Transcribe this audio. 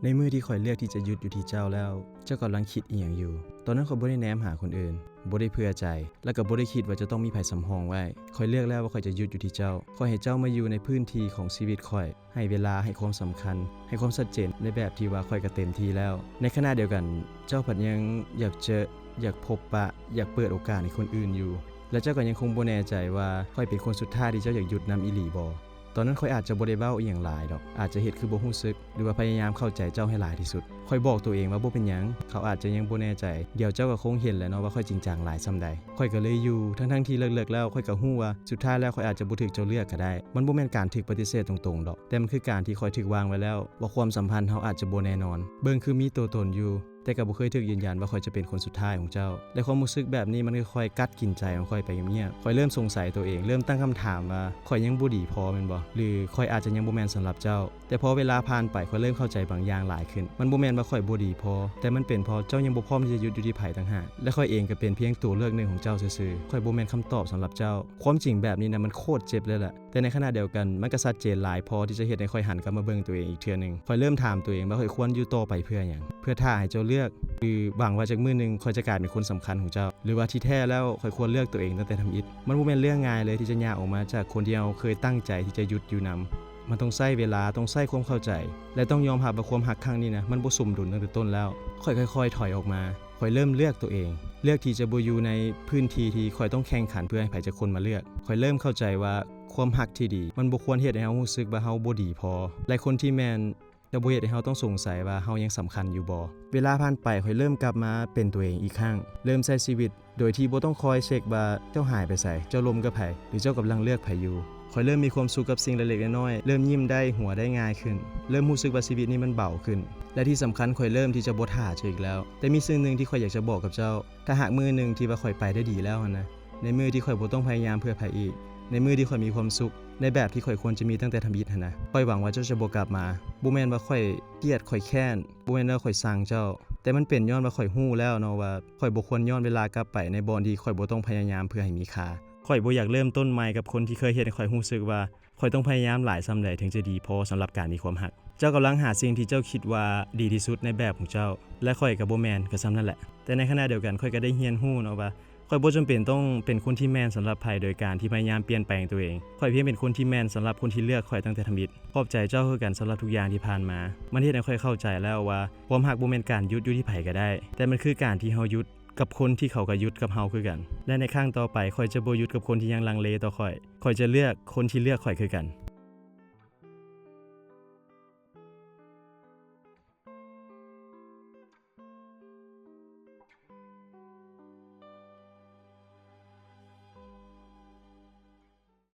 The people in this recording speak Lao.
ໃນມື້ທີ່ຂ້ອຍເລືອກທີ່ຈະຢຸດຢູ່ທີ່ເຈົ້າແລ້ວ, ເຈົ້າກຳລັງຄິດອີ່ຫຍັງຢູ່? ຕອນນັ້ນຂ້ອຍບໍ່ໄດ້ແນມຫາຄົນອື່ນ, ບໍ່ໄດ້ເຜື່ອໃຈ ແລະກໍບໍ່ໄດ້ຄິດວ່າຈະຕ້ອງມີໃຜສຳຮອງໄວ້. ຂ້ອຍເລືອກແລ້ວວ່າຂ້ອຍຈະຢຸດຢູ່ທີ່ເຈົ້າ. ຂ້ອຍໃຫ້ເຈົ້າມາຢູ່ໃນພື້ນທີ່ຂອງຊີວິດຂ້ອຍ, ໃຫ້ເວລາ, ໃຫ້ຄວາມສຳຄັນ, ໃຫ້ຄວາມຊັດເຈນໃນແບບທີ່ວ່າຂ້ອຍກໍເຕັມທີ່ແລ້ວ. ໃນຂະນະດຽວກັນ, ເຈົ້າພັດຍັງຢາກເຈີ, ຢາກພົບປະ, ຢາກເປີດໂອກາດໃຫ້ຄົນອື່ນຢູ່ ແລະເຈົ້າກໍຍັງຄົງບໍ່ແນ່ໃຈວ່າຂ້ອຍເປັນຄົນສຸດທ້າຍທີ່ເຈົ້າຢາກຢຸດນຳອີ່ຫຼີບໍ່? ຕອນນັ້ນຂ້ອຍອາດຈະບໍ່ໄດ້ເວົ້າອີ່ຫຍັງຫຼາຍດອກ, ອາດຈະເຮັດຄືບໍ່ຮູ້ສຶກ ຫຼືວ່າພະຍາຍາມເຂົ້າໃຈເຈົ້າໃຫ້ຫຼາຍທີ່ສຸດ. ຂ້ອຍບອກໂຕເອງວ່າບໍ່ເປັນຫຍັງ, ເຂົາອາດຈະຍັງບໍ່ແນ່ໃຈ, ດຽວເຈົ້າກໍຄົງເຫັນແຫຼະເນາະວ່າຂ້ອຍຈິງຈັງຫຼາຍສ່ຳໃດ. ຂ້ອຍກໍເລີຍຢູ່, ທັງໆທີ່ເລິກໆແລ້ວ ຂ້ອຍກໍຮູ້ວ່າສຸດທ້າຍແລ້ວຂ້ອຍອາດຈະບໍ່ຖືກເຈົ້າເລືອກກໍໄດ້. ມັນບໍ່ແມ່ນການຖືກປະຕິເສດຕົງໆດອກ, ແຕ່ມັນຄືການທີ່ຂ້ອຍຖືກວາງໄວ້ແລ້ວວ່າຄວາມສຳພັນເຮົາອາດຈະບໍ່ແນ່ນອນ. ເບິ່ງຄືມີຕົວຕົນຢູ່, ແຕ່ກໍບໍ່ເຄີຍຖືກຢືນຢັນວ່າຂ້ອຍຈະເປັນຄົນສຸດທ້າຍຂອງເຈົ້າ ແລະຄວາມຮູ້ສຶກແບບນີ້ມັນຄ່ອຍໆກັດກິນໃຈຂອງຂ້ອຍໄປງຽບໆ. ຂ້ອຍເລີ່ມສົງໄສໂຕເອງ, ເລີ່ມຕັ້ງຄຳຖາມວ່າ ຂ້ອຍຍັງບໍ່ດີພໍແມ່ນບໍ່? ຫຼືຂ້ອຍອາດຈະຍັງບໍ່ແມ່ນສຳລັບເຈົ້າ? ແຕ່ພໍເວລາຜ່ານໄປ, ຂ້ອຍເລີ່ມເຂົ້າໃຈບາງຢ່າງຫຼາຍຂຶ້ນ. ມັນບໍ່ແມ່ນວ່າຂ້ອຍບໍ່ດີພໍ, ແຕ່ມັນເປັນເພາະເຈົ້າຍັງບໍ່ພ້ອມທີ່ຈະຢຸດຢູ່ທີ່ໃຜຕ່າງຫາກ, ແລະຂ້ອຍເອງກໍເປັນພຽງຕົວເລືອກໜຶ່ງຂອງເຈົ້າຊື່ໆ. ຂ້ອຍບໍ່ແມ່ນຄຳຕອບສຳລັບເຈົ້າ. ຄວາມຈິງແບບນີ້ນະ ມັນໂຄດເຈັບເລີຍແຫຼະ. ແຕ່ໃນຂະນະດຽວກັນ, ມັນກໍຊັດເຈນຫຼາຍພໍທີ່ຈະເຮັດໃຫ້ຂ້ອຍຫັນກັບມາເບິ່ງຕົວເອງອີກເທື່ອໜຶ່ງ. ຂ້ອຍເລີ່ມຖາມຕົວເອງວ່າຂ້ອຍຄວນຢູ່ຕໍ່ໄປເພື່ອຫຍັງ? ເພື່ອຖ້າໃຫ້ເຈົ້າເລືອກ? ຫຼືຫວັງວ່າຈັກມື້ໜຶ່ງຂ້ອຍຈະກາຍເປັນຄົນສຳຄັນຂອງເຈົ້າ? ຫຼືວ່າທີ່ແທ້ແລ້ວຂ້ອຍຄວນເລືອກຕົວເອງຕັ້ງແຕ່ທຳອິດ? ມັນບໍ່ແມ່ນເລື່ອງງ່າຍເລີຍທີ່ຈະຍ່າງອອກມາຈາກຄົນທີ່ເຮົາເຄີຍຕັ້ງໃຈທີ່ຈະຢຸດຢູ່ນຳ. ມັນຕ້ອງໃຊ້ເວລາ, ຕ້ອງໃຊ້ຄວາມເຂົ້າໃຈ ແລະຕ້ອງຍອມຮັບວ່າຄວາມຮັກຄັ້ງນີ້ນະ ມັນບໍ່ສົມດຸນຕັ້ງແຕ່ຕົ້ນແລ້ວ. ຂ້ອຍຄ່ອຍໆຖອຍອອກມາ. ຂ້ອຍເລີ່ມເລືອກຕົວເອງ, ເລືອກທີ່ຈະບໍ່ຢູ່ໃນພື້ນທີ່ທີ່ຂ້ອຍຕ້ອງແຂ່ງຂັນເພື່ອໃຫ້ໃຜຈັກຄົນມາເລືອກ. ຂ້ອຍເລີ່ມເຂົ້າໃຈວ່າຄວາມຮັກທີ່ດີ ມັນບໍ່ຄວນເຮັດໃຫ້ເຮົາຮູ້ສຶກວ່າເຮົາບໍ່ດີພໍ, ແລະຄົນທີ່ແມ່ນຈະບໍ່ເຮັດໃຫ້ເຮົາຕ້ອງສົງໄສວ່າເຮົາຍັງສຳຄັນຢູ່ບໍ່. ເວລາຜ່ານໄປ, ຂ້ອຍເລີ່ມກັບມາເປັນຕົວເອງອີກຄັ້ງ, ເລີ່ມໃຊ້ຊີວິດໂດຍທີ່ບໍ່ຕ້ອງຄອຍເຊັກວ່າເຈົ້າຫາຍໄປໃສ, ເຈົ້າລົມກັບໃຜ ຫຼືເຈົ້າກຳລັງເລືອກໃຜຢູ່. ຂ້ອຍເລີ່ມມີຄວາມສຸກກັບສິ່ງເລັກໆນ້ອຍໆ, ເລີ່ມຍິ້ມໄດ້, ຫົວໄດ້ງ່າຍຂຶ້ນ, ເລີ່ມຮູ້ສຶກວ່າຊີວິດນີ້ມັນເບົາຂຶ້ນ ແລະທີ່ສຳຄັນ, ຂ້ອຍເລີ່ມທີ່ຈະບໍ່ຖ້າເຈົ້າອີກແລ້ວ. ແຕ່ມີສິ່ງໜຶ່ງທີ່ຂ້ອຍຢາກຈະບອກກັບເຈົ້າ, ຖ້າຫາກມື້ໜຶ່ງທີ່ວ່າຂ້ອຍໄປໄດ້ດີແລ້ວຫັ້ນນະ, ໃນມື້ທີ່ຂ້ອຍບໍ່ຕ້ອງພະຍາຍາມເພື່ອໃຜອີກ, ໃນມື້ທີ່ຂ້ອຍມີຄວາມສຸກໃນແບບທີ່ຂ້ອຍຄວນຈະມີຕັ້ງແຕ່ທຳອິດຫັ້ນນະ, ຂ້ອຍຫວັງວ່າເຈົ້າຈະບໍ່ກັບມາ. ບໍ່ແມ່ນວ່າຂ້ອຍກຽດ, ຂ້ອຍແຄ້ນ, ບໍ່ແມ່ນວ່າຂ້ອຍຊັງເຈົ້າ, ແຕ່ມັນເປັນຍ້ອນວ່າຂ້ອຍຮູ້ແລ້ວເນາະວ່າ ຂ້ອຍບໍ່ຄວນຍ້ອນເວລາກັບໄປໃນບ່ອນທີ່ຂ້ອຍບໍ່ຕ້ອງພະຍາຍາມເພື່ອໃຫ້ມີຄ່າ. ຂ້ອຍບໍ່ຢາກເລີ່ມຕົ້ນໃໝ່ກັບຄົນທີ່ເຄີຍເຮັດໃຫ້ຂ້ອຍຮູ້ສຶກວ່າ ຂ້ອຍຕ້ອງພະຍາຍາມຫຼາຍສ່ຳໃດເຖິງຈະດີພໍສຳລັບການມີຄວາມຮັກ. ເຈົ້າກຳລັງຫາສິ່ງທີ່ເຈົ້າຄິດວ່າດີທີ່ສຸດໃນແບບຂອງເຈົ້າ, ແລະຂ້ອຍກໍບໍ່ແມ່ນ, ກໍສ່ຳນັ້ນແຫຼະ. ແຕ່ໃນຂະນະດຽວກັນ, ຂ້ອຍກໍໄດ້ຮຽນຮູ້ເນາະວ່າ ຂ້ອຍບໍ່ຈຳເປັນຕ້ອງເປັນຄົນທີ່ແມ່ນສຳລັບໃຜໂດຍການທີ່ພະຍາຍາມປ່ຽນແປງຕົວເອງ. ຂ້ອຍພຽງເປັນຄົນທີ່ແມ່ນສຳລັບຄົນທີ່ເລືອກຂ້ອຍຕັ້ງແຕ່ທຳອິດ. ຂອບໃຈເຈົ້າຄືກັນສຳລັບທຸກຢ່າງທີ່ຜ່ານມາ. ມັນເຮັດໃຫ້ຂ້ອຍເຂົ້າໃຈແລ້ວວ່າ ຄວາມຮັກບໍ່ແມ່ນການຢຸດຢູ່ທີ່ໃຜກໍໄດ້, ແຕ່ມັນຄືການທີ່ເຮົາຢຸດກັບຄົນທີ່ເຂົາກໍຢຸດກັບເຮົາຄືກັນ. ແລະໃນຄັ້ງຕໍ່ໄປ, ຂ້ອຍຈະບໍ່ຢຸດກັບຄົນທີ່ຍັງລັງເລຕໍ່ຂ້ອຍ. ຂ້ອຍຈະເລືອກຄົນທີ່ເລືອກຂ້ອຍຄືກັນ.